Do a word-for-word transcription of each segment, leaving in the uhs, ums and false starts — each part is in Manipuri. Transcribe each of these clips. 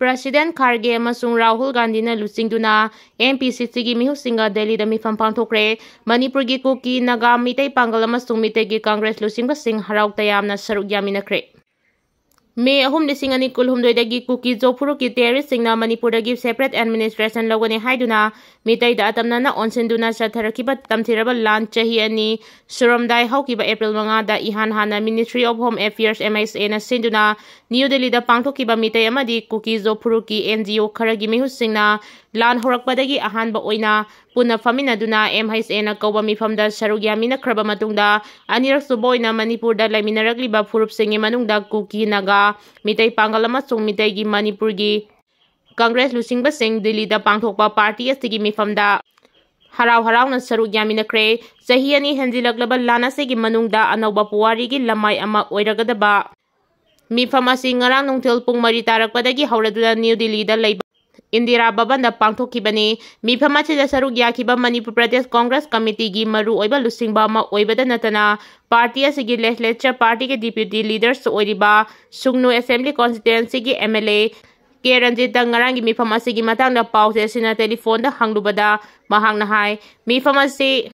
ꯄ꯭ꯔꯁꯤꯗꯦꯟ ꯈꯥꯔꯒꯦ ꯑꯃꯁꯨꯡ ꯔꯥꯍꯨꯜ ꯒꯥꯟꯙꯤꯅ ꯂꯨꯆꯤꯡꯗꯨꯅ ꯑꯦꯝ ꯄꯤ ꯁꯤ ꯁꯤꯒꯤ ꯃꯤꯍꯨꯠꯁꯤꯡꯒ ꯗꯦꯜꯂꯤꯗ ꯃꯤꯐꯝ ꯄꯥꯡꯊꯣꯛꯈ꯭ꯔꯦ꯫ ꯃꯅꯤꯄꯨꯔꯒꯤ ꯀꯨꯀꯤ, ꯅꯥꯒꯥ, ꯃꯤꯇꯩ ꯄꯥꯡꯒꯜ ꯑꯃꯁꯨꯡ ꯃꯤꯇꯩꯒꯤ ꯀꯪꯒ꯭ꯔꯦꯁ ꯂꯨꯆꯤꯡꯕꯁꯤꯡ ꯍꯔꯥꯎ ꯇꯌꯥꯝꯅ ꯁꯔꯨꯛ ꯌꯥꯃꯤꯟꯅꯈ꯭ꯔꯦ꯫ ꯃꯦ ꯑꯍꯨꯝ, ꯂꯤꯁꯤꯡ ꯑꯅꯤ ꯀꯨꯟꯍꯨꯝꯗꯣꯏꯗꯒꯤ ꯀꯨꯀꯤ ꯖꯣ ꯐꯨꯔꯨꯞꯀꯤ terroristꯁꯤꯡꯅ ꯃꯅꯤꯄꯨꯔꯗꯒꯤ separate administration ꯂꯧꯒꯅꯤ ꯍꯥꯏꯗꯨꯅ ꯃꯤꯇꯩꯗ ꯑꯇꯝꯅꯅ ꯑꯣꯟꯁꯤꯟꯗꯨꯅ ꯆꯠꯊꯔꯛꯈꯤꯕ ꯇꯝꯊꯤꯔꯕ ꯂꯥꯟ ꯆꯍꯤ ꯑꯅꯤ ꯁꯨꯔꯝꯗꯥꯏ ꯍꯧꯈꯤꯕ ꯑꯦꯄ꯭ꯔꯤꯜ ꯃꯉꯥꯗ ꯏꯍꯥꯟ ꯍꯥꯟꯅ Ministry of Home Affairs, M H Aꯅ ꯁꯤꯟꯗꯨꯅ ꯅ꯭ꯌꯨ ꯗꯦꯜꯂꯤꯗ ꯄꯥꯡꯊꯣꯛꯈꯤꯕ ꯃꯤꯇꯩ ꯑꯃꯗꯤ ꯀꯨꯀꯤ ꯖꯣ ꯐꯨꯔꯨꯞꯀꯤ N G O ꯈꯔꯒꯤ ꯃꯤꯍꯨꯠꯁꯤꯡꯅ ꯂꯥꯟ ꯍꯧꯔꯛꯄꯗꯒꯤ ꯑꯍꯥꯟꯕ ꯑꯣꯏꯅ ꯄꯨꯟꯅ ꯐꯝꯃꯤꯟꯅꯗꯨꯅ M H Aꯅ ꯀꯧꯕ ꯃꯤꯐꯝꯗ ꯁꯔꯨꯛ ꯌꯥꯃꯤꯟꯅꯈ꯭ꯔꯕ ꯃꯇꯨꯡꯗ, ꯑꯅꯤꯔꯛ ꯁꯨꯕ ꯑꯣꯏꯅ ꯃꯅꯤꯄꯨꯔꯗ ꯂꯩꯃꯤꯟꯅꯔꯛꯂꯤꯕ ꯐꯨꯔꯨꯞꯁꯤꯡꯒꯤ ꯃꯅꯨꯡꯗ ꯀꯨꯀꯤ, ꯅꯥꯒꯥ, ꯃꯤꯇꯩ ꯄꯥꯡꯒꯜ ꯑꯃꯁꯨꯡ ꯃꯤꯇꯩꯒꯤ ꯃꯅꯤꯄꯨꯔꯒꯤ ꯀꯪꯒ꯭ꯔꯦꯁ ꯂꯨꯆꯤꯡꯕꯁꯤꯡ ꯗꯤꯜꯂꯤꯗ ꯄꯥꯡꯊꯣꯛꯄ party ꯑꯁꯤꯒꯤ ꯃꯤꯐꯝꯗ ꯍꯔꯥꯎ ꯍꯔꯥꯎꯅ ꯁꯔꯨꯛ ꯌꯥꯃꯤꯟꯅꯈ꯭ꯔꯦ꯫ ꯆꯍꯤ ꯑꯅꯤ ꯍꯦꯟꯖꯤꯜꯂꯛꯂꯕ ꯂꯥꯟ ꯑꯁꯤꯒꯤ ꯃꯅꯨꯡꯗ ꯑꯅꯧꯕ ꯄꯨꯋꯥꯔꯤꯒꯤ ꯂꯃꯥꯏ ꯑꯃ ꯑꯣꯏꯔꯒꯗꯕ ꯃꯤꯐꯝ ꯑꯁꯤ ꯉꯔꯥꯡ ꯅꯨꯡꯊꯤꯜ ꯄꯨꯡ ꯃꯔꯤ ꯇꯥꯔꯛꯄꯗꯒꯤ ꯍꯧꯔꯗꯨꯅ ꯅ꯭ꯌꯨ ꯗꯤꯜꯂꯤꯗ ꯂꯩꯕ ꯏꯟꯗꯤꯔꯥ ꯚꯕꯟꯗ ꯄꯥꯡꯊꯣꯛꯈꯤꯕꯅꯤ꯫ ꯃꯤꯐꯝ ꯑꯁꯤꯗ ꯁꯔꯨꯛ ꯌꯥꯈꯤꯕ ꯃꯅꯤꯄꯨꯔ ꯄ꯭ꯔꯗꯦꯁ ꯀꯪꯒ꯭ꯔꯦꯁ ꯀꯃꯤꯇꯤꯒꯤ ꯃꯔꯨꯑꯣꯏꯕ ꯂꯨꯆꯤꯡꯕ ꯑꯃ ꯑꯣꯏꯕꯗ ꯅꯠꯇꯅ, party ꯑꯁꯤꯒꯤ legislature partyꯒꯤ deputy leaders ꯑꯣꯏꯔꯤꯕ ꯁꯨꯡꯅꯨ assembly constituencyꯒꯤ M L A ꯀꯦ ꯔꯟꯖꯤꯠꯇ ꯉꯔꯥꯡꯒꯤ ꯃꯤꯐꯝ ꯑꯁꯤꯒꯤ ꯃꯇꯥꯡꯗ ꯄꯥꯎꯆꯦꯁꯤꯅ telephoneꯗ ꯍꯪꯂꯨꯕꯗ ꯃꯍꯥꯛꯅ ꯍꯥꯏ, ꯃꯤꯐꯝ ꯑꯁꯤ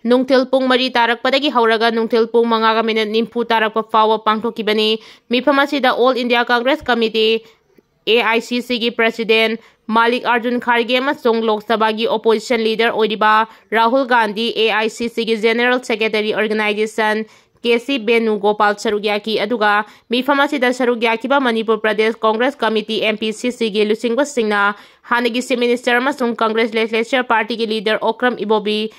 ꯅꯨꯡꯊꯤꯜ ꯄꯨꯡ ꯃꯔꯤ ꯇꯥꯔꯛꯄꯗꯒꯤ ꯍꯧꯔꯒ ꯅꯨꯡꯊꯤꯜ ꯄꯨꯡ ꯃꯉꯥꯒ minute ꯅꯤꯐꯨ ꯇꯥꯔꯛꯄ ꯐꯥꯎꯕ ꯄꯥꯡꯊꯣꯛꯈꯤꯕꯅꯤ꯫ ꯃꯤꯐꯝ ꯑꯁꯤꯗ All India Congress Committee, A I C Cꯒꯤ president ꯃꯥꯂꯤꯛ ꯑꯥꯔꯖꯨꯟ ꯈꯥꯔꯒꯦ ꯑꯃꯁꯨꯡ ꯂꯣꯛ ꯁꯚꯥꯒꯤ opposition leader ꯑꯣꯏꯔꯤꯕ Rahul Gandhi, A I C Cꯒꯤ general secretary organization K C Venu Gopal ꯁꯔꯨꯛ ꯌꯥꯈꯤ꯫ ꯑꯗꯨꯒ ꯃꯤꯐꯝ ꯑꯁꯤꯗ ꯁꯔꯨꯛ ꯌꯥꯈꯤꯕ Manipur Pradesh congress committee, M P C Cꯒꯤ ꯂꯨꯆꯤꯡꯕꯁꯤꯡꯅ ꯍꯥꯟꯅꯒꯤ Chief Minister ꯑꯃꯁꯨꯡ ꯀꯪꯒ꯭ꯔꯦꯁ legislature partyꯒꯤ leader ꯑꯣꯀ꯭ꯔꯝ ꯏꯕꯣꯕꯤ,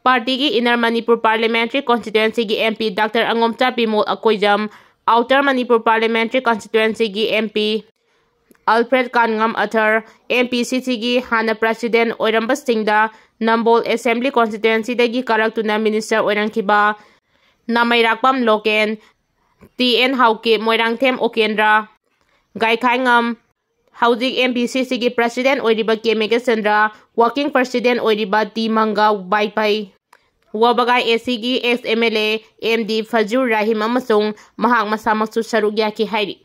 partyꯒꯤ Inner Manipur Parliamentary Constituencyꯒꯤ M P Doctor Angomcha Bimol Akoijam, Outer Manipur Parliamentary Constituencyꯒꯤ M P Alfred Kanngam Arthur, M P C Cꯒꯤ ꯍꯥꯟꯅ president ꯑꯣꯏꯔꯝꯕꯁꯤꯡꯗ ꯅꯝꯕꯣꯜ Assembly Constituencyꯗꯒꯤ ꯀꯥꯔꯛꯇꯨꯅ minister ꯑꯣꯏꯔꯝꯈꯤꯕ ꯅꯥꯃꯩꯔꯥꯛꯄꯝ ꯂꯣꯀꯦꯟ, ꯇꯤ ꯑꯦꯟ ꯍꯥꯎꯀꯤꯞ, ꯃꯣꯏꯔꯥꯡꯊꯦꯝ ꯑꯣꯀꯦꯟꯗ꯭ꯔ, ꯒꯥꯏꯈꯥꯏꯉꯝ, ꯍꯧꯖꯤꯛ M P C Cꯒꯤ president ꯑꯣꯏꯔꯤꯕ ꯀꯦ ꯃꯦꯘꯆꯟꯗ꯭ꯔ, working president ꯑꯣꯏꯔꯤꯕ ꯇꯤ ꯃꯪꯒꯥ ꯕꯥꯏꯄꯩ, ꯋꯥꯕꯒꯥꯏ A Cꯒꯤ ex M L A M D ꯐꯖꯨꯔ Rahim ꯑꯃꯁꯨꯡ ꯃꯍꯥꯛ ꯃꯁꯥꯃꯛꯁꯨ ꯁꯔꯨꯛ ꯌꯥꯈꯤ ꯍꯥꯏꯔꯤ꯫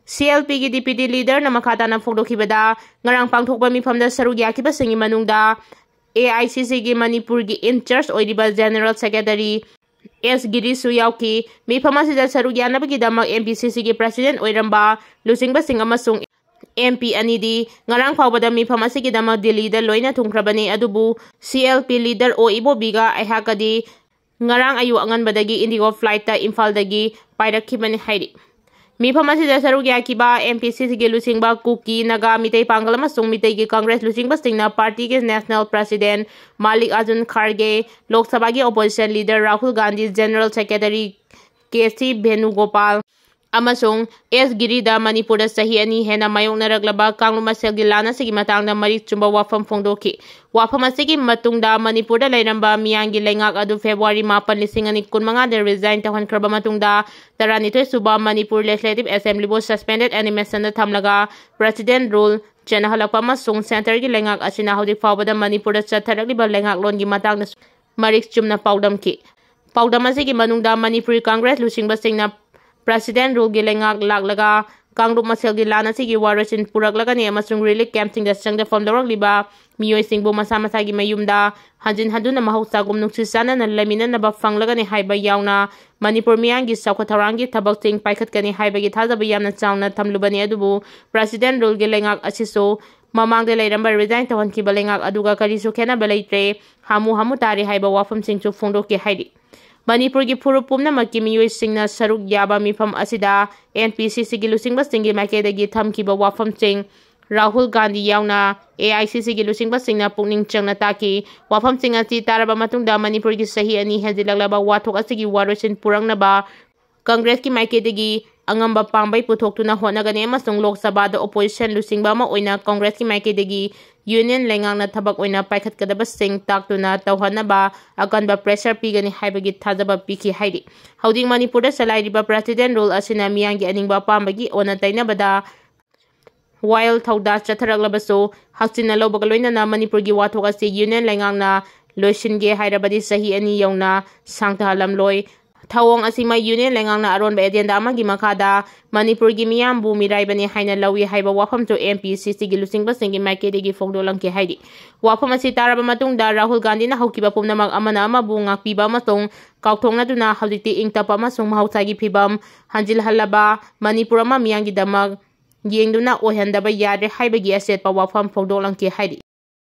ꯁꯤ ꯑꯦꯜ ꯄꯤꯒꯤ ꯗꯤꯄ꯭ꯌꯨꯇꯤ ꯂꯤꯗꯔꯅ ꯃꯈꯥ ꯇꯥꯅ ꯐꯣꯡꯗꯣꯛꯈꯤꯕꯗ, ꯉꯔꯥꯡ ꯄꯥꯡꯊꯣꯛꯄ ꯃꯤꯐꯝꯗ ꯁꯔꯨꯛ ꯌꯥꯈꯤꯕꯁꯤꯡꯒꯤ ꯃꯅꯨꯡꯗ ꯑꯦ ꯑꯥꯏ ꯁꯤ ꯁꯤꯒꯤ ꯃꯅꯤꯄꯨꯔꯒꯤ ꯏꯟꯆꯥꯔꯖ ꯑꯣꯏꯔꯤꯕ ꯖꯦꯅꯔꯦꯜ ꯁꯦꯀ꯭ꯔꯦꯇꯔꯤ ꯑꯦꯁ ꯒꯤꯔꯤꯁꯁꯨ ꯌꯥꯎꯈꯤ꯫ ꯃꯤꯐꯝ ꯑꯁꯤꯗ ꯁꯔꯨꯛ ꯌꯥꯅꯕꯒꯤꯗꯃꯛ ꯑꯦꯝ ꯄꯤ ꯁꯤ ꯁꯤꯒꯤ ꯄ꯭ꯔꯁꯤꯗꯦꯟꯠ ꯑꯣꯏꯔꯝꯕ ꯂꯨꯆꯤꯡꯕꯁꯤꯡ ꯑꯃꯁꯨꯡ ꯑꯦꯝ ꯄꯤ ꯑꯅꯤꯗꯤ ꯉꯔꯥꯡ ꯐꯥꯎꯕꯗ ꯃꯤꯐꯝ ꯑꯁꯤꯒꯤꯗꯃꯛ ꯗꯤꯜꯂꯤꯗ ꯂꯣꯏꯅ ꯊꯨꯡꯈ꯭ꯔꯕꯅꯤ, ꯑꯗꯨꯕꯨ ꯁꯤ ꯑꯦꯜ ꯄꯤ ꯂꯤꯗꯔ ꯑꯣ ꯏꯕꯣꯕꯤꯒ ꯑꯩꯍꯥꯛꯀꯗꯤ ꯉꯔꯥꯡ ꯑꯌꯨꯛ ꯑꯉꯟꯕꯗꯒꯤ ꯏꯟꯗꯤꯒꯣ ꯐ꯭ꯂꯥꯏꯠꯇ ꯏꯝꯐꯥꯜꯗꯒꯤ ꯄꯥꯏꯔꯛꯈꯤꯕꯅꯤ ꯍꯥꯏꯔꯤ꯫ ꯃꯤꯐꯝ ꯑꯁꯤꯗ ꯁꯔꯨꯛ ꯌꯥꯈꯤꯕ ꯑꯦꯝ ꯄꯤ ꯁꯤ ꯁꯤꯒꯤ ꯂꯨꯆꯤꯡꯕ ꯀꯨꯀꯤ, ꯅꯥꯒꯥ, ꯃꯤꯇꯩ ꯄꯥꯡꯒꯜ ꯑꯃꯁꯨꯡ ꯃꯤꯇꯩꯒꯤ ꯀꯪꯒ꯭ꯔꯦꯁ ꯂꯨꯆꯤꯡꯕꯁꯤꯡꯅ ꯄꯥꯔꯇꯤꯒꯤ ꯅꯦꯁꯅꯦꯜ ꯄ꯭ꯔꯁꯤꯗꯦꯟꯠ ꯃꯥꯜꯂꯤꯛ ꯑꯥꯔꯖꯨꯟ ꯈꯥꯔꯒꯦ, ꯂꯣꯛ ꯁꯚꯥꯒꯤ opposition leader Rahul Gandhi, general secretary K C Venugopal ꯑꯃꯁꯨꯡ ꯑꯦꯁ ꯒꯤꯔꯤꯗ ꯃꯅꯤꯄꯨꯔꯗ ꯆꯍꯤ ꯑꯅꯤ ꯍꯦꯟꯅ ꯃꯥꯌꯣꯛꯅꯔꯛꯂꯕ ꯀꯥꯡꯂꯨꯞ ꯃꯁꯦꯜꯒꯤ ꯂꯥꯟ ꯑꯁꯤꯒꯤ ꯃꯇꯥꯡꯗ ꯃꯔꯤꯛ ꯆꯨꯝꯕ ꯋꯥꯐꯝ ꯐꯣꯡꯗꯣꯛꯈꯤ꯫ ꯋꯥꯐꯝ ꯑꯁꯤꯒꯤ ꯃꯇꯨꯡꯗ ꯃꯅꯤꯄꯨꯔꯗ ꯂꯩꯔꯝꯕ ꯃꯤꯌꯥꯡꯒꯤ ꯂꯩꯉꯥꯛ ꯑꯗꯨ ꯐꯦꯕ꯭ꯔꯨꯋꯥꯔꯤ ꯃꯥꯄꯟ, ꯂꯤꯁꯤꯡ ꯑꯅꯤ ꯀꯨꯟꯃꯉꯥꯗ ꯔꯤꯖꯥꯏꯟ ꯇꯧꯍꯟꯈ꯭ꯔꯕ ꯃꯇꯨꯡꯗ, ꯇꯔꯥꯅꯤꯊꯣꯏ ꯁꯨꯕ ꯃꯅꯤꯄꯨꯔ ꯂꯦꯖꯤꯁꯂꯦꯇꯤꯚ ꯑꯦꯁꯦꯝꯕ꯭ꯂꯤꯕꯨ ꯁꯁꯄꯦꯟꯗꯦꯗ ꯑꯦꯅꯤꯃꯦꯁꯟꯗ ꯊꯝꯂꯒ ꯄ꯭ꯔꯁꯤꯗꯦꯟꯠ ꯔꯨꯜ ꯆꯦꯟꯅꯍꯜꯂꯛꯄ ꯑꯃꯁꯨꯡ ꯁꯦꯟꯇꯔꯒꯤ ꯂꯩꯉꯥꯛ ꯑꯁꯤꯅ ꯍꯧꯖꯤꯛ ꯐꯥꯎꯕꯗ ꯃꯅꯤꯄꯨꯔꯗ ꯆꯠꯊꯔꯛꯂꯤꯕ ꯂꯩꯉꯥꯛꯂꯣꯟꯒꯤ ꯃꯇꯥꯡꯗ ꯃꯔꯤꯛ ꯆꯨꯝꯅ ꯄꯥꯎꯗꯝꯈꯤ꯫ ꯄꯥꯎꯗꯝ ꯑꯁꯤꯒꯤ ꯃꯅꯨꯡꯗ ꯃꯅꯤꯄꯨꯔꯤ ꯀꯪꯒ꯭ꯔꯦꯁ ꯂꯨꯆꯤꯡꯕꯁꯤꯡꯅ ꯄ꯭ꯔꯁꯤꯗꯦꯟꯠ ꯔꯨꯜꯒꯤ ꯂꯩꯉꯥꯛ ꯂꯥꯛꯂꯒ ꯀꯥꯡꯂꯨꯞ ꯃꯁꯦꯜꯒꯤ ꯂꯥꯟ ꯑꯁꯤꯒꯤ ꯋꯥꯔꯣꯏꯁꯤꯟ ꯄꯨꯔꯛꯂꯒꯅꯤ ꯑꯃꯁꯨꯡ ꯔꯤꯂꯤꯐ ꯀꯦꯝꯞꯁꯤꯡꯗ ꯆꯪꯖꯐꯝ ꯂꯧꯔꯛꯂꯤꯕ ꯃꯤꯑꯣꯏꯁꯤꯡꯕꯨ ꯃꯁꯥ ꯃꯁꯥꯒꯤ ꯃꯌꯨꯝꯗ ꯍꯟꯖꯤꯟ ꯍꯟꯗꯨꯅ ꯃꯍꯧꯁꯥꯒꯨꯝ ꯅꯨꯡꯁꯤ ꯆꯥꯟꯅꯅ ꯂꯩꯃꯤꯟꯅꯅꯕ ꯐꯪꯂꯒꯅꯤ ꯍꯥꯏꯕ ꯌꯥꯎꯅ ꯃꯅꯤꯄꯨꯔ ꯃꯤꯌꯥꯝꯒꯤ ꯆꯥꯎꯈꯠ ꯊꯧꯔꯥꯡꯒꯤ ꯊꯕꯛꯁꯤꯡ ꯄꯥꯏꯈꯠꯀꯅꯤ ꯍꯥꯏꯕꯒꯤ ꯊꯥꯖꯕ ꯌꯥꯝꯅ ꯆꯥꯎꯅ ꯊꯝꯂꯨꯕꯅꯤ, ꯑꯗꯨꯕꯨ ꯄ꯭ꯔꯁꯤꯗꯦꯟꯠ ꯔꯨꯜꯒꯤ ꯂꯩꯉꯥꯛ ꯑꯁꯤꯁꯨ ꯃꯃꯥꯡꯗ ꯂꯩꯔꯝꯕ ꯔꯤꯖꯥꯏꯟ ꯇꯧꯍꯟꯈꯤꯕ ꯂꯩꯉꯥꯛ ꯑꯗꯨꯒ ꯀꯔꯤꯁꯨ ꯈꯦꯠꯅꯕ ꯂꯩꯇ꯭ꯔꯦ, ꯍꯥꯃꯨ ꯍꯥꯃꯨ ꯇꯥꯔꯦ ꯍꯥꯏꯕ ꯋꯥꯐꯝꯁꯤꯡꯁꯨ ꯐꯣꯡꯗꯣꯛꯈꯤ ꯍꯥꯏꯔꯤ꯫ ꯃꯅꯤꯄꯨꯔꯒꯤ ꯐꯨꯔꯨꯞ ꯄꯨꯝꯅꯃꯛꯀꯤ ꯃꯤꯑꯣꯏꯁꯤꯡꯅ ꯁꯔꯨꯛ ꯌꯥꯕ ꯃꯤꯐꯝ ꯑꯁꯤꯗ ꯑꯦꯟ ꯄꯤ ꯁꯤ ꯁꯤꯒꯤ ꯂꯨꯆꯤꯡꯕꯁꯤꯡꯒꯤ ꯃꯥꯏꯀꯩꯗꯒꯤ ꯊꯝꯈꯤꯕ ꯋꯥꯐꯝꯁꯤꯡ, ꯔꯥꯍꯨꯜ ꯒꯥꯟꯙꯤ ꯌꯥꯎꯅ ꯑꯦ ꯑꯥꯏ ꯁꯤ ꯁꯤꯒꯤ ꯂꯨꯆꯤꯡꯕꯁꯤꯡꯅ ꯄꯨꯛꯅꯤꯡ ꯆꯪꯅ ꯇꯥꯈꯤ꯫ ꯋꯥꯐꯝꯁꯤꯡ ꯑꯁꯤ ꯇꯥꯔꯕ ꯃꯇꯨꯡꯗ ꯃꯅꯤꯄꯨꯔꯒꯤ ꯆꯍꯤ ꯑꯅꯤ ꯍꯦꯟꯖꯤꯜꯂꯛꯂꯕ ꯋꯥꯊꯣꯛ ꯑꯁꯤꯒꯤ ꯋꯥꯔꯣꯏꯁꯤꯟ ꯄꯨꯔꯛꯅꯕ ꯀꯪꯒ꯭ꯔꯦꯁꯀꯤ ꯃꯥꯏꯀꯩꯗꯒꯤ ꯑꯉꯝꯕ ꯄꯥꯝꯕꯩ ꯄꯨꯊꯣꯛꯇꯨꯅ ꯍꯣꯠꯅꯒꯅꯤ ꯑꯃꯁꯨꯡ ꯂꯣꯛ ꯁꯚꯥꯗ ꯑꯣꯄꯣꯖꯤꯁꯟ ꯂꯨꯆꯤꯡꯕ ꯑꯃ ꯑꯣꯏꯅ ꯀꯪꯒ꯭ꯔꯦꯁꯀꯤ ꯃꯥꯏꯀꯩꯗꯒꯤ ꯌꯨꯅꯤꯌꯟ ꯂꯩꯉꯥꯛꯅ ꯊꯕꯛ ꯑꯣꯏꯅ ꯄꯥꯏꯈꯠꯀꯗꯕꯁꯤꯡ ꯇꯥꯛꯇꯨꯅ ꯇꯧꯍꯟꯅꯕ ꯑꯀꯟꯕ ꯄ꯭ꯔꯦꯁꯔ ꯄꯤꯒꯅꯤ ꯍꯥꯏꯕꯒꯤ ꯊꯥꯖꯕ ꯄꯤꯈꯤ ꯍꯥꯏꯔꯤ꯫ ꯍꯧꯖꯤꯛ ꯃꯅꯤꯄꯨꯔꯗ ꯆꯂꯥꯏꯔꯤꯕ ꯄ꯭ꯔꯁꯤꯗꯦꯟꯠ ꯔꯨꯜ ꯑꯁꯤꯅ ꯃꯤꯌꯥꯝꯒꯤ ꯑꯅꯤꯡꯕ ꯑꯄꯥꯝꯕꯒꯤ ꯑꯣꯟꯅ ꯇꯩꯅꯕꯗ ꯋꯥꯌꯦꯜ ꯊꯧꯗꯥ ꯆꯠꯊꯔꯛꯂꯕꯁꯨ, ꯍꯛꯆꯤꯟꯅ ꯂꯧꯕꯒ ꯂꯣꯏꯅꯅ ꯃꯅꯤꯄꯨꯔꯒꯤ ꯋꯥꯊꯣꯛ ꯑꯁꯤ ꯌꯨꯅꯤꯌꯟ ꯂꯩꯉꯥꯛꯅ ꯂꯣꯏꯁꯤꯟꯒꯦ ꯍꯥꯏꯔꯕꯗꯤ ꯆꯍꯤ ꯑꯅꯤ ꯌꯧꯅ ꯁꯥꯡꯊꯍꯜꯂꯝꯂꯣꯏ꯫ ꯊꯧꯑꯣꯡ ꯑꯁꯤꯃꯛ ꯌꯨꯅꯤꯌꯟ ꯂꯩꯉꯥꯛꯅ ꯑꯔꯣꯟꯕ ꯑꯦꯖꯦꯟꯗꯥ ꯑꯃꯒꯤ ꯃꯈꯥꯗ ꯃꯅꯤꯄꯨꯔꯒꯤ ꯃꯤꯌꯥꯝꯕꯨ ꯃꯤꯔꯥꯏꯕꯅꯤ ꯍꯥꯏꯅ ꯂꯧꯏ ꯍꯥꯏꯕ ꯋꯥꯐꯝꯁꯨ ꯑꯦꯝ ꯄꯤ ꯁꯤ ꯁꯤꯒꯤ ꯂꯨꯆꯤꯡꯕꯁꯤꯡꯒꯤ ꯃꯥꯏꯀꯩꯗꯒꯤ ꯐꯣꯡꯗꯣꯛꯂꯝꯈꯤ ꯍꯥꯏꯔꯤ꯫ ꯋꯥꯐꯝ ꯑꯁꯤ ꯇꯥꯔꯕ ꯃꯇꯨꯡꯗ ꯔꯥꯍꯨꯜ ꯒꯥꯟꯙꯤꯅ ꯍꯧꯈꯤꯕ ꯄꯨꯝꯅꯃꯛ ꯑꯃꯅ ꯑꯃꯕꯨ ꯉꯥꯛꯄꯤꯕ ꯑꯃꯁꯨꯡ ꯀꯥꯎꯊꯣꯛꯅꯗꯨꯅ ꯍꯧꯖꯤꯛꯇꯤ ꯏꯪ ꯇꯞꯄ ꯑꯃꯁꯨꯡ ꯃꯍꯧꯁꯥꯒꯤ ꯐꯤꯕꯝ ꯍꯟꯖꯤꯜꯍꯜꯂꯕ ꯃꯅꯤꯄꯨꯔ ꯑꯃ ꯃꯤꯌꯥꯝꯒꯤꯗꯃꯛ ꯌꯦꯡꯗꯨꯅ ꯑꯣꯏꯍꯟꯗꯕ ꯌꯥꯗ꯭ꯔꯦ ꯍꯥꯏꯕꯒꯤ ꯑꯆꯦꯠꯄ ꯋꯥꯐꯝ ꯐꯣꯡꯗꯣꯛꯂꯝꯈꯤ ꯍꯥꯏꯔꯤ꯫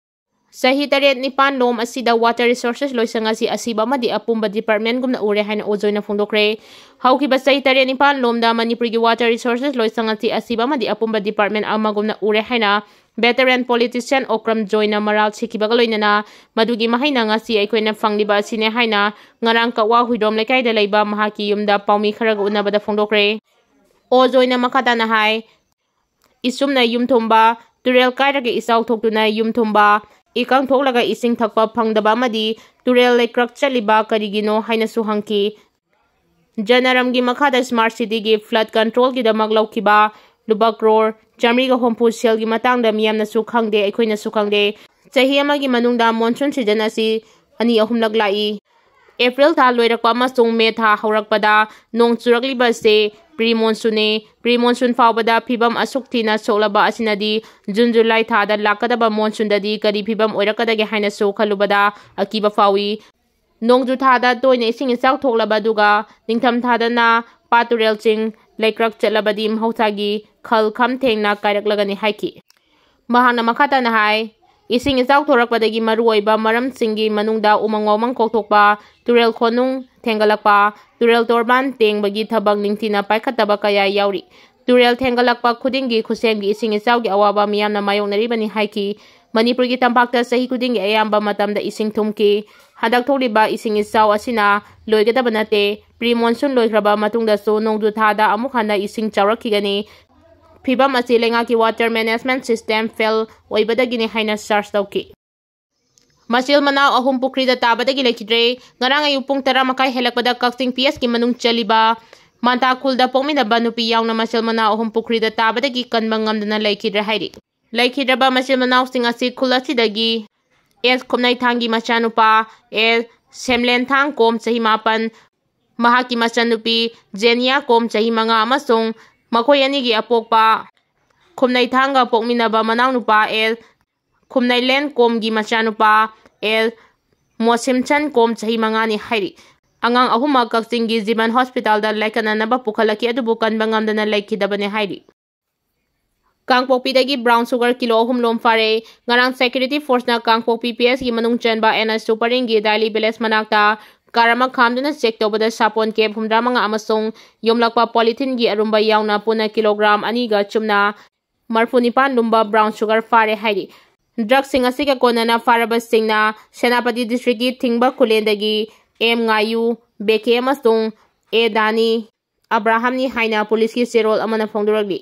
ꯆꯍꯤ ꯇꯔꯦꯠ ꯅꯤꯄꯥꯟ ꯂꯣꯝ ꯑꯁꯤꯗ ꯋꯥꯇꯔ ꯔꯤꯁꯣꯔꯁꯦꯁ ꯂꯣꯏꯁꯪ ꯑꯁꯤ ꯑꯁꯤꯕ ꯑꯃꯗꯤ ꯑꯄꯨꯝꯕ ꯗꯤꯄꯥꯔꯠꯃꯦꯟꯒꯨꯝꯅ ꯎꯔꯦ ꯍꯥꯏꯅ ꯑꯣꯖꯣꯏꯅ ꯐꯣꯡꯗꯣꯛꯈ꯭ꯔꯦ꯫ ꯍꯧꯈꯤꯕ ꯆꯍꯤ ꯇꯔꯦꯠ ꯅꯤꯄꯥꯟ ꯂꯣꯝꯗ ꯃꯅꯤꯄꯨꯔꯒꯤ ꯋꯥꯇꯔ ꯔꯤꯁꯣꯔꯁꯦꯁ ꯂꯣꯏꯁꯪ ꯑꯁꯤ ꯑꯁꯤꯕ ꯑꯃꯗꯤ ꯑꯄꯨꯝꯕ ꯗꯤꯄꯥꯔꯠꯃꯦꯟ ꯑꯃꯒꯨꯝꯅ ꯎꯔꯦ ꯍꯥꯏꯅ ꯚꯦꯇꯔꯦꯟ ꯄꯣꯂꯤꯇꯤꯁꯤꯌꯥꯟ ꯑꯣꯀ꯭ꯔꯝ ꯖꯣꯏꯅ ꯃꯔꯥꯜ ꯁꯤꯈꯤꯕꯒ ꯂꯣꯏꯅꯅ ꯃꯗꯨꯒꯤ ꯃꯍꯩꯅ ꯉꯁꯤ ꯑꯩꯈꯣꯏꯅ ꯐꯪꯂꯤꯕ ꯑꯁꯤꯅꯦ ꯍꯥꯏꯅ ꯉꯔꯥꯡ ꯀꯛꯋꯥ ꯍꯨꯏꯗ꯭ꯔꯣꯝ ꯂꯩꯀꯥꯏꯗ ꯂꯩꯕ ꯃꯍꯥꯛꯀꯤ ꯌꯨꯝꯗ ꯄꯥꯎꯃꯤ ꯈꯔꯒ ꯎꯅꯕꯗ ꯐꯣꯡꯗꯣꯛꯈ꯭ꯔꯦ꯫ ꯑꯣꯖꯣꯏꯅ ꯃꯈꯥ ꯇꯥꯅ ꯍꯥꯏ, ꯏꯁꯨꯝꯅ ꯌꯨꯝ ꯊꯨꯝꯕ, ꯇꯨꯔꯦꯜ ꯀꯥꯏꯔꯒ ꯏꯆꯥꯎ ꯊꯣꯛꯇꯨꯅ ꯌꯨꯝ ꯊꯨꯝꯕ, ꯏꯀꯪ ꯊꯣꯛꯂꯒ ꯏꯁꯤꯡ ꯊꯛꯄ ꯐꯪꯗꯕ ꯑꯃꯗꯤ ꯇꯨꯔꯦꯜ ꯂꯩꯀ꯭ꯔꯛ ꯆꯠꯂꯤꯕ ꯀꯔꯤꯒꯤꯅꯣ ꯍꯥꯏꯅꯁꯨ ꯍꯪꯈꯤ꯫ ꯖꯅꯔꯝꯒꯤ ꯃꯈꯥꯗ ꯁ꯭ꯃꯥꯔꯠ ꯁꯤꯇꯤꯒꯤ ꯐ꯭ꯂꯠ ꯀꯟꯇ꯭ꯔꯣꯜꯒꯤꯗꯃꯛ ꯂꯧꯈꯤꯕ ꯂꯨꯄꯥ ꯀ꯭ꯔꯣꯔ ꯆꯥꯃꯔꯤꯒ ꯍꯨꯝꯐꯨ ꯁꯦꯜꯒꯤ ꯃꯇꯥꯡꯗ ꯃꯤꯌꯥꯝꯅꯁꯨ ꯈꯪꯗꯦ, ꯑꯩꯈꯣꯏꯅꯁꯨ ꯈꯪꯗꯦ꯫ ꯆꯍꯤ ꯑꯃꯒꯤ ꯃꯅꯨꯡꯗ ꯃꯣꯟꯁꯨꯟ ꯁꯤꯖꯟ ꯑꯁꯤ ꯑꯅꯤ ꯑꯍꯨꯝꯂꯛ ꯂꯥꯛꯏ꯫ ꯑꯦꯄ꯭ꯔꯤꯜ ꯊꯥ ꯂꯣꯏꯔꯛꯄ ꯑꯃꯁꯨꯡ ꯃꯦ ꯊꯥ ꯍꯧꯔꯛꯄꯗ ꯅꯣꯡ ꯆꯨꯔꯛꯂꯤꯕꯁꯦ ꯄ꯭ꯔꯤ ꯃꯣꯟꯁꯨꯟꯅꯤ꯫ ꯄ꯭ꯔꯤ ꯃꯣꯟꯁꯨꯟ ꯐꯥꯎꯕꯗ ꯐꯤꯕꯝ ꯑꯁꯨꯛ ꯊꯤꯅ ꯁꯣꯛꯂꯕ ꯑꯁꯤꯅꯗꯤ ꯖꯨꯟ ꯖꯨꯂꯥꯏ ꯊꯥꯗ ꯂꯥꯛꯀꯗꯕ ꯃꯣꯟꯁꯨꯟꯗꯗꯤ ꯀꯔꯤ ꯐꯤꯕꯝ ꯑꯣꯏꯔꯛꯀꯗꯒꯦ ꯍꯥꯏꯅꯁꯨ ꯈꯜꯂꯨꯕꯗ ꯑꯀꯤꯕ ꯐꯥꯎꯏ꯫ ꯅꯣꯡꯖꯨ ꯊꯥꯗ ꯇꯣꯏꯅ ꯏꯁꯤꯡ ꯏꯆꯥꯎ ꯊꯣꯛꯂꯕ ꯑꯗꯨꯒ ꯅꯤꯡꯊꯝ ꯊꯥꯗꯅ ꯄꯥꯠ ꯇꯨꯔꯦꯜꯁꯤꯡ ꯂꯩꯀ꯭ꯔꯛ ꯆꯠꯂꯕꯗꯤ ꯃꯍꯧꯁꯥꯒꯤ ꯈꯜ ꯈꯝ ꯊꯦꯡꯅ ꯀꯥꯏꯔꯛꯂꯒꯅꯤ ꯍꯥꯏꯈꯤ꯫ ꯃꯍꯥꯛꯅ ꯃꯈꯥ ꯇꯥꯅ ꯍꯥꯏ, ꯏꯁꯤꯡ ꯏꯆꯥꯎ ꯊꯣꯔꯛꯄꯗꯒꯤ ꯃꯔꯨꯑꯣꯏꯕ ꯃꯔꯝꯁꯤꯡꯒꯤ ꯃꯅꯨꯡꯗ ꯎꯃꯪ ꯋꯥꯃꯪ ꯀꯣꯛꯊꯣꯛꯄ, ꯇꯨꯔꯦꯜ ꯈꯣꯟꯅꯨꯡ ꯊꯦꯡꯒꯠꯂꯛꯄ, ꯇꯨꯔꯦꯜ ꯇꯣꯔꯕꯥꯟ ꯇꯦꯡꯕꯒꯤ ꯊꯕꯛ ꯅꯤꯡꯊꯤꯅ ꯄꯥꯏꯈꯠꯇꯕ ꯀꯌꯥ ꯌꯥꯎꯔꯤ꯫ ꯇꯨꯔꯦꯜ ꯊꯦꯡꯒꯠꯂꯛꯄ ꯈꯨꯗꯤꯡꯒꯤ ꯈꯨꯠꯁꯦꯝꯒꯤ ꯏꯁꯤꯡ ꯏꯆꯥꯎꯒꯤ ꯑꯋꯥꯕ ꯃꯤꯌꯥꯝꯅ ꯃꯥꯌꯣꯛꯅꯔꯤꯕꯅꯤ ꯍꯥꯏꯈꯤ꯫ ꯃꯅꯤꯄꯨꯔꯒꯤ ꯇꯝꯄꯥꯛꯇ ꯆꯍꯤ ꯈꯨꯗꯤꯡꯒꯤ ꯑꯌꯥꯝꯕ ꯃꯇꯝꯗ ꯏꯁꯤꯡ ꯊꯨꯝꯈꯤ꯫ ꯍꯟꯗꯛ ꯊꯣꯛꯂꯤꯕ ꯏꯁꯤꯡ ꯏꯆꯥꯎ ꯑꯁꯤꯅ ꯂꯣꯏꯒꯗꯕ ꯅꯠꯇꯦ꯫ ꯄ꯭ꯔꯤ ꯃꯣꯟꯁꯨꯟ ꯂꯣꯏꯈ꯭ꯔꯕ ꯃꯇꯨꯡꯗꯁꯨ ꯅꯣꯡꯖꯨ ꯊꯥꯗ ꯑꯃꯨꯛ ꯍꯟꯅ ꯏꯁꯤꯡ ꯆꯥꯎꯔꯛꯈꯤꯒꯅꯤ꯫ ꯐꯤꯕꯝ ꯑꯁꯤ ꯂꯩꯉꯥꯛꯀꯤ ꯋꯥꯇꯔ ꯃꯦꯅꯦꯖꯃꯦꯟꯠ ꯁꯤꯁꯇꯦꯝ ꯐꯦꯜ ꯑꯣꯏꯕꯗꯒꯤꯅꯤ ꯍꯥꯏꯅ ꯆꯥꯔꯖ ꯇꯧꯈꯤ꯫ ꯃꯆꯤꯜ ꯃꯅꯥꯎ ꯑꯍꯨꯝ ꯄꯨꯈ꯭ꯔꯤꯗ ꯇꯥꯕꯗꯒꯤ ꯂꯩꯈꯤꯗ꯭ꯔꯦ꯫ ꯉꯔꯥꯡ ꯑꯌꯨꯛ ꯄꯨꯡ ꯇꯔꯥ ꯃꯈꯥꯏ ꯍꯦꯜꯂꯛꯄꯗ ꯀꯛꯆꯤꯡ ꯄꯤ ꯑꯦꯁꯀꯤ ꯃꯅꯨꯡ ꯆꯜꯂꯤꯕ ꯃꯥꯟꯇꯥ ꯈꯨꯜꯗ ꯄꯣꯛꯃꯤꯟꯅꯕ ꯅꯨꯄꯤ ꯌꯥꯎꯅ ꯃꯆꯤꯜ ꯃꯅꯥꯎ ꯑꯍꯨꯝ ꯄꯨꯈ꯭ꯔꯤꯗ ꯇꯥꯕꯗꯒꯤ ꯀꯟꯕ ꯉꯝꯗꯅ ꯂꯩꯈꯤꯗ꯭ꯔꯦ ꯍꯥꯏꯔꯤ꯫ ꯂꯩꯈꯤꯗ꯭ꯔꯕ ꯃꯆꯤꯜ ꯃꯅꯥꯎꯁꯤꯡ ꯑꯁꯤ ꯈꯨꯜ ꯑꯁꯤꯗꯒꯤ ꯑꯦꯁ ꯈꯨꯞꯅꯩꯊꯥꯡꯒꯤ ꯃꯆꯥꯅꯨꯄꯥ ꯑꯦꯁ ꯁꯦꯝꯂꯦꯟꯊꯥꯡ ꯀꯣꯝ ꯆꯍꯤ ꯃꯥꯄꯟ, ꯃꯍꯥꯛꯀꯤ ꯃꯆꯟꯅꯨꯄꯤ ꯖꯦꯅꯤꯌꯥ ꯀꯣꯝ ꯆꯍꯤ ꯃꯉꯥ ꯑꯃꯁꯨꯡ ꯃꯈꯣꯏ ꯑꯅꯤꯒꯤ ꯑꯄꯣꯛꯄ ꯈꯨꯝꯅꯩꯊꯥꯡꯒ ꯄꯣꯛꯃꯤꯟꯅꯕ ꯃꯅꯥꯎꯅꯨꯄꯥ ꯑꯦꯜ ꯈꯨꯝꯅꯩꯂꯦꯟ ꯀꯣꯝꯒꯤ ꯃꯆꯥꯅꯨꯄꯥ ꯑꯦꯜ ꯃꯣꯁꯤꯝꯆꯟ ꯀꯣꯝ ꯆꯍꯤ ꯃꯉꯥꯅꯤ ꯍꯥꯏꯔꯤ꯫ ꯑꯉꯥꯡ ꯑꯍꯨꯝꯃꯛ ꯀꯛꯆꯤꯡꯒꯤ ꯖꯤꯕꯟ ꯍꯣꯁꯄꯤꯇꯥꯜꯗ ꯂꯥꯏꯀꯠꯅꯅꯕ ꯄꯨꯈꯠꯂꯛꯈꯤ, ꯑꯗꯨꯕꯨ ꯀꯟꯕ ꯉꯝꯗꯅ ꯂꯩꯈꯤꯗꯕꯅꯤ ꯍꯥꯏꯔꯤ꯫ ꯀꯥꯡꯄꯣꯛꯄꯤꯗꯒꯤ ꯕ꯭ꯔꯥꯎꯟ ꯁꯨꯒꯔ ꯀꯤꯂꯣ ꯑꯍꯨꯝ ꯂꯣꯝ ꯐꯥꯔꯦ꯫ ꯉꯔꯥꯡ ꯁꯦꯀ꯭ꯌꯨꯔꯤꯇꯤ ꯐꯣꯔꯁꯅ ꯀꯥꯡꯄꯣꯛꯄꯤ ꯄꯤ ꯑꯦꯁꯀꯤ ꯃꯅꯨꯡ ꯆꯟꯕ ꯑꯦꯟ ꯑꯩꯆ ꯇꯨ ꯄꯔꯤꯡꯒꯤ ꯗꯥꯏꯂꯤ ꯚꯤꯂꯦꯖ ꯃꯅꯥꯛꯇ ꯀꯥꯔ ꯑꯃ ꯈꯥꯝꯗꯨꯅ ꯆꯦꯛ ꯇꯧꯕꯗ ꯁꯥꯄꯣꯟ ꯀꯦꯞ ꯍꯨꯝꯗ꯭ꯔꯥ ꯃꯉꯥ ꯑꯃꯁꯨꯡ ꯌꯣꯝꯂꯛꯄ ꯄꯣꯂꯤꯊꯤꯟꯒꯤ ꯑꯔꯨꯝꯕ ꯌꯥꯎꯅ ꯄꯨꯟꯅ ꯀꯤꯂꯣꯒ꯭ꯔꯥꯝ ꯑꯅꯤꯒ ꯆꯨꯝꯅ ꯃꯔꯐꯨ ꯅꯤꯄꯥꯟ ꯂꯨꯝꯕ ꯕ꯭ꯔꯥꯎꯟ ꯁꯨꯒꯔ ꯐꯥꯔꯦ ꯍꯥꯏꯔꯤ꯫ ꯗ꯭ꯔꯒꯁꯤꯡ ꯑꯁꯤꯒ ꯀꯣꯟꯅꯅ ꯐꯥꯔꯕꯁꯤꯡꯅ ꯁꯦꯅꯥꯄꯇꯤ ꯗꯤꯁꯇ꯭ꯔꯤꯛꯀꯤ ꯊꯤꯡꯕ ꯈꯨꯂꯦꯟꯗꯒꯤ ꯑꯦꯝ ꯉꯥꯌꯨ, ꯕꯦꯀꯦ ꯑꯃꯁꯨꯡ ꯑꯦ ꯗꯥꯅꯤ ꯑꯕ꯭ꯔꯥꯍꯝꯅꯤ ꯍꯥꯏꯅ ꯄꯨꯂꯤꯁꯀꯤ ꯆꯦꯔꯣꯜ ꯑꯃꯅ ꯐꯣꯡꯗꯣꯔꯛꯂꯤ꯫